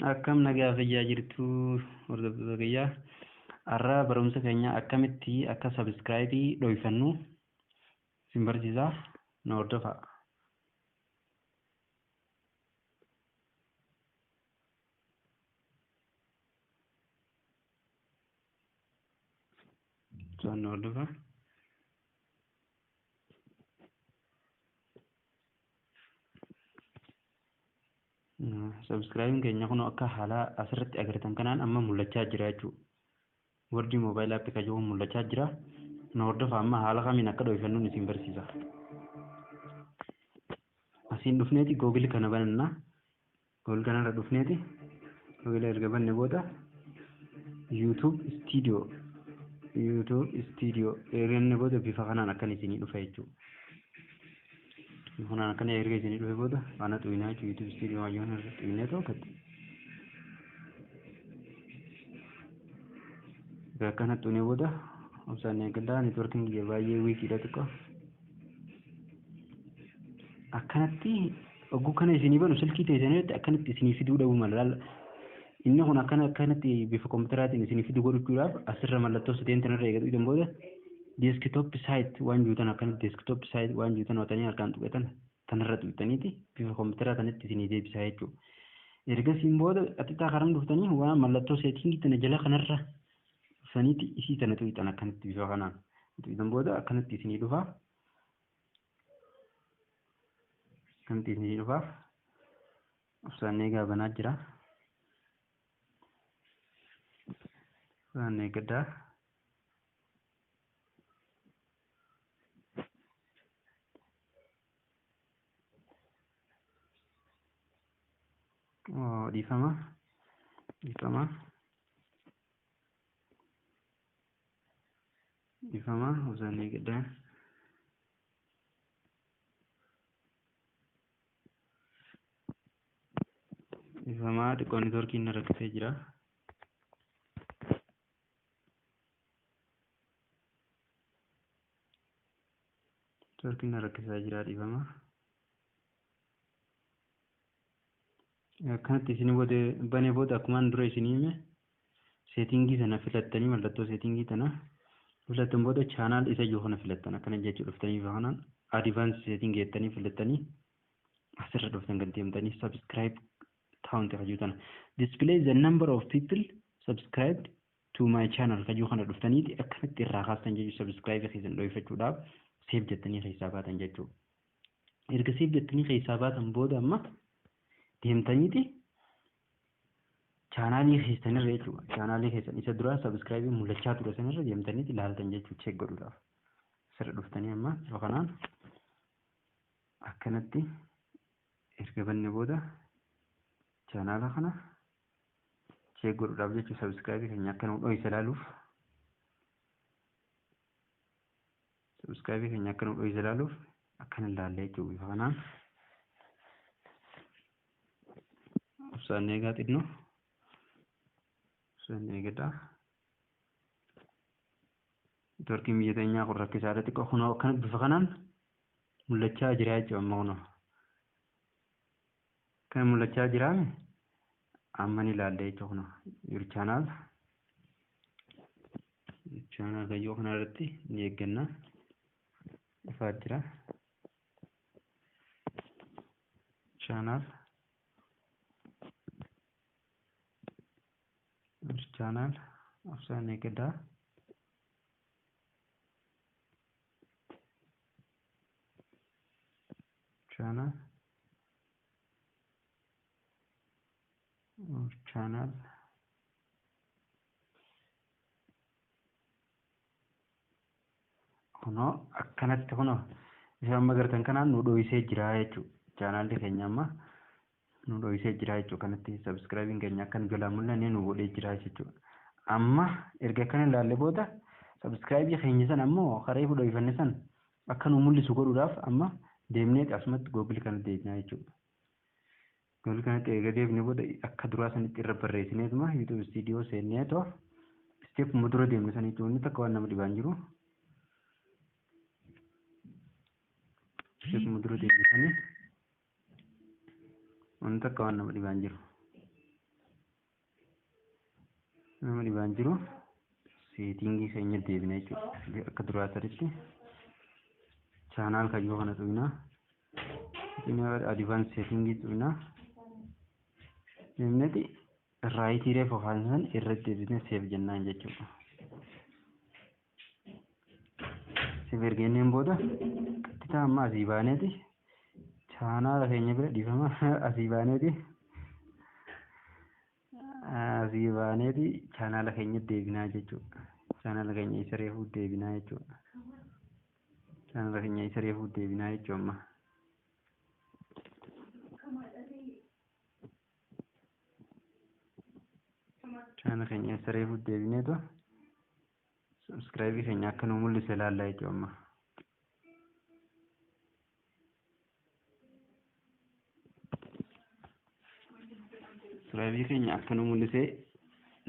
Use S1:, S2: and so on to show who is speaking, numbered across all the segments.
S1: Akkam nagaa fayyaa jirtu hordoftoota kiyyaa. Har'a barumsa keenya akkamitti akka subscribe dhoyfannu isin barsiisaa, nu hordofaa. Nu hordofaa. Subscribe keenya kun akka haala asirratti agartan kanaan amma mul'achaa jira jechuudha. Wordii mobile app kan jiru mul'achaa jira. Nu hordofaa, amma haala kamiin akka dhoyfannuun isin barsiisa. Asiin dhufneeti Google kana bananna. Google kanarra dhufneeti Google erga banne booda YouTube Studio, YouTube Studio erga inni booda bifa kanaan akkan isinii dhufa jechuudha. Bifa kanaan akkana erga isinii dhufe booda kana xuyinaa jechuudha. YouTube Studio waan irra xuyinee tokkotti. Erga akkana xuyinee booda obsaan eegallaa, networkiin kiyya baay'ee weakiidha xiqqoo. Akkanatti ogguu kana isinii banu silkii teessan irratti akkanatti isinii fiduu dhabuu mala. Inni kun akkana akkanatti bifa kompiitaraatiin isinii fidu godhachuudhaaf asirra mallattoo sadeen tanarra eegatu idan booda desktop site waan juutan, akkanatti desktop site waan juutan watanii harkaan tuqatan tanarra tuqxaniiti bifa kompiitaraa tanatti isinii deebisaa jechuudha. Ergasiin booda qaxxixaa karam dhuftanii waan mallattoo settingii tana jala kanarra dhuftaniiti isii tana tuqxan, akkanatti bifa kanaan. Tuqxan booda akkanatti isinii dhufa. Akkanatti isinii dhufa. Obsaan eegaa, banaa jira. Obsaan eeggadhaa. Dhiifama. Dhiifama. Dhiifama. Obsaan eeggadhaa. Dhiifama, xiqqoo networkiin na rakkisee jira. Networkiin na rakkisaa jira, dhiifama. Akkanatti isin booda banee booda akkumaan dura isinii hime settingii sana filattanii, mallattoo settingii tana filattan booda channel isa jiru kana filattan, akkana jechuu dhuftanii bifa kanaan advance setting jettanii filattanii asirra dhuftan gad deemtanii subscribe count kajuu tana, display the number of people subscribed to my channel kajuu kana dhuftaniiti akkanatti irraa kaastan jechuu, subscribe keessan dho'ifachuudhaaf save jettanii keessaa baatan jechuu. Erga save jettanii keessaa baatan booda amma deemtaniiti channelii keessanirra jechuudha. Channelii keessan isa duraa subscribe mul'achaa ture sanirra deemtaniiti ilaaltan jechuu, check godhuudhaaf. Asirra dhuftanii amma bifa kanaan akkanatti erga banne booda channela kana check godhuudhaaf jechuu, subscribe keenya akka nu dho'ise ilaaluuf, subscribe keenya akka nu dho'ise ilaaluuf akkana ilaalle jechuudha bifa kanaan. Obsaan eegaa xinnoo. Obsaan eegadhaa. Networkiin biyya teenyaa kun rakkisaadha xiqqoo. Kunoo akkana bifa kanaan mul'achaa jira jechuudha amma kunoo. Kan mul'achaa jiraame amma ni ilaalle jechuudha kunoo. Your channel. Channel kayyoo kana irratti ni eegganna. Dhufaa jira. Channel. Your channel. Obsaan eeggadhaa. Channel. Your channel. Kunoo akkanatti kunoo bifa amma agartan kanaan nu dho'isee jira jechuudha. Channelli keenya amma nu dho'isee jira jechuudha. Kanatti subscribeiin keenya akka nu jalaa mul'anne nu godhee jira jechuudha. Amma erga akkana ilaalle booda subscribe keenya sana ammoo karaa ifu dho'ifanne sana akka nu mul'isu godhuudhaaf amma deemnee asumatti Google kana deebinaa jechuudha. Google kanatti erga deebine booda akka duraa sanitti irra barreessineetuma YouTube Studio seennee too stepuma dura deemne sana jechuudha. Inni takka waan nama dhibaan jiru. Stepuma dura deemne sanii wanti takka waan nama dhibaan jiru. Nama dhibaan jiru setting keenya deebina jechuudha. Akka duraa saditti channel kayyoo kana tuqnaa. Advance setting tuqnaa. Deemneeti right reefu san irratti deebisnee save jennaan jechuudha. Save ergenneen booda qaxxitaa amma asii baaneeti channel keenya bira, dhiifama, asii baaneeti channel keenya deebinaa jechuudha. Channel keenya isa reefuu deebinaa jechuudha. Channel keenya isa reefuu deebinaa jechuudha amma. Channel keenya isa reefuu deebineetu subscribe keenya akka nu mul'ise ilaallaa jechuudha amma. Subscribe keenya akka nu mul'ise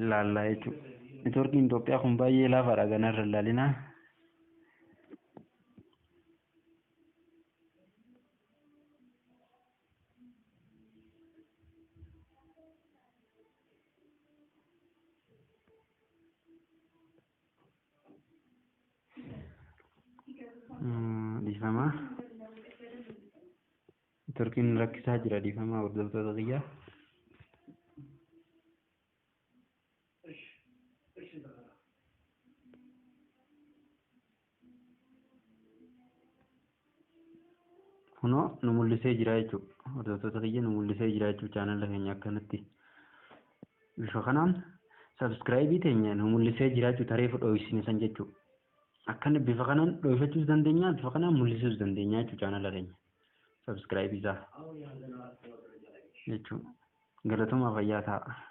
S1: ilaallaa jechuudha. Networkiin Itoophiyaa kun baay'ee laafaadha, ganarra ilaalinaa. Dhiifama. Networkiin rakkisaa jira, dhiifama hordoftoota kiyyaa. Kunoo nu mul'isee jira jechuudha. Hordoftoota kiyya, nu mul'isee jira jechuudha channel keenya akkanatti. Bifa kanaan subscribe teenya nu mul'isee jira jechuudha, taree dho'isine san jechuudha. Akkana bifa kanaan dho'ifachuus dandeenya, bifa kanaan mul'isuus dandeenya jechuudha channel keenya. Subscribe isaa jechuudha. Galatoomaa, fayyaa ta'a.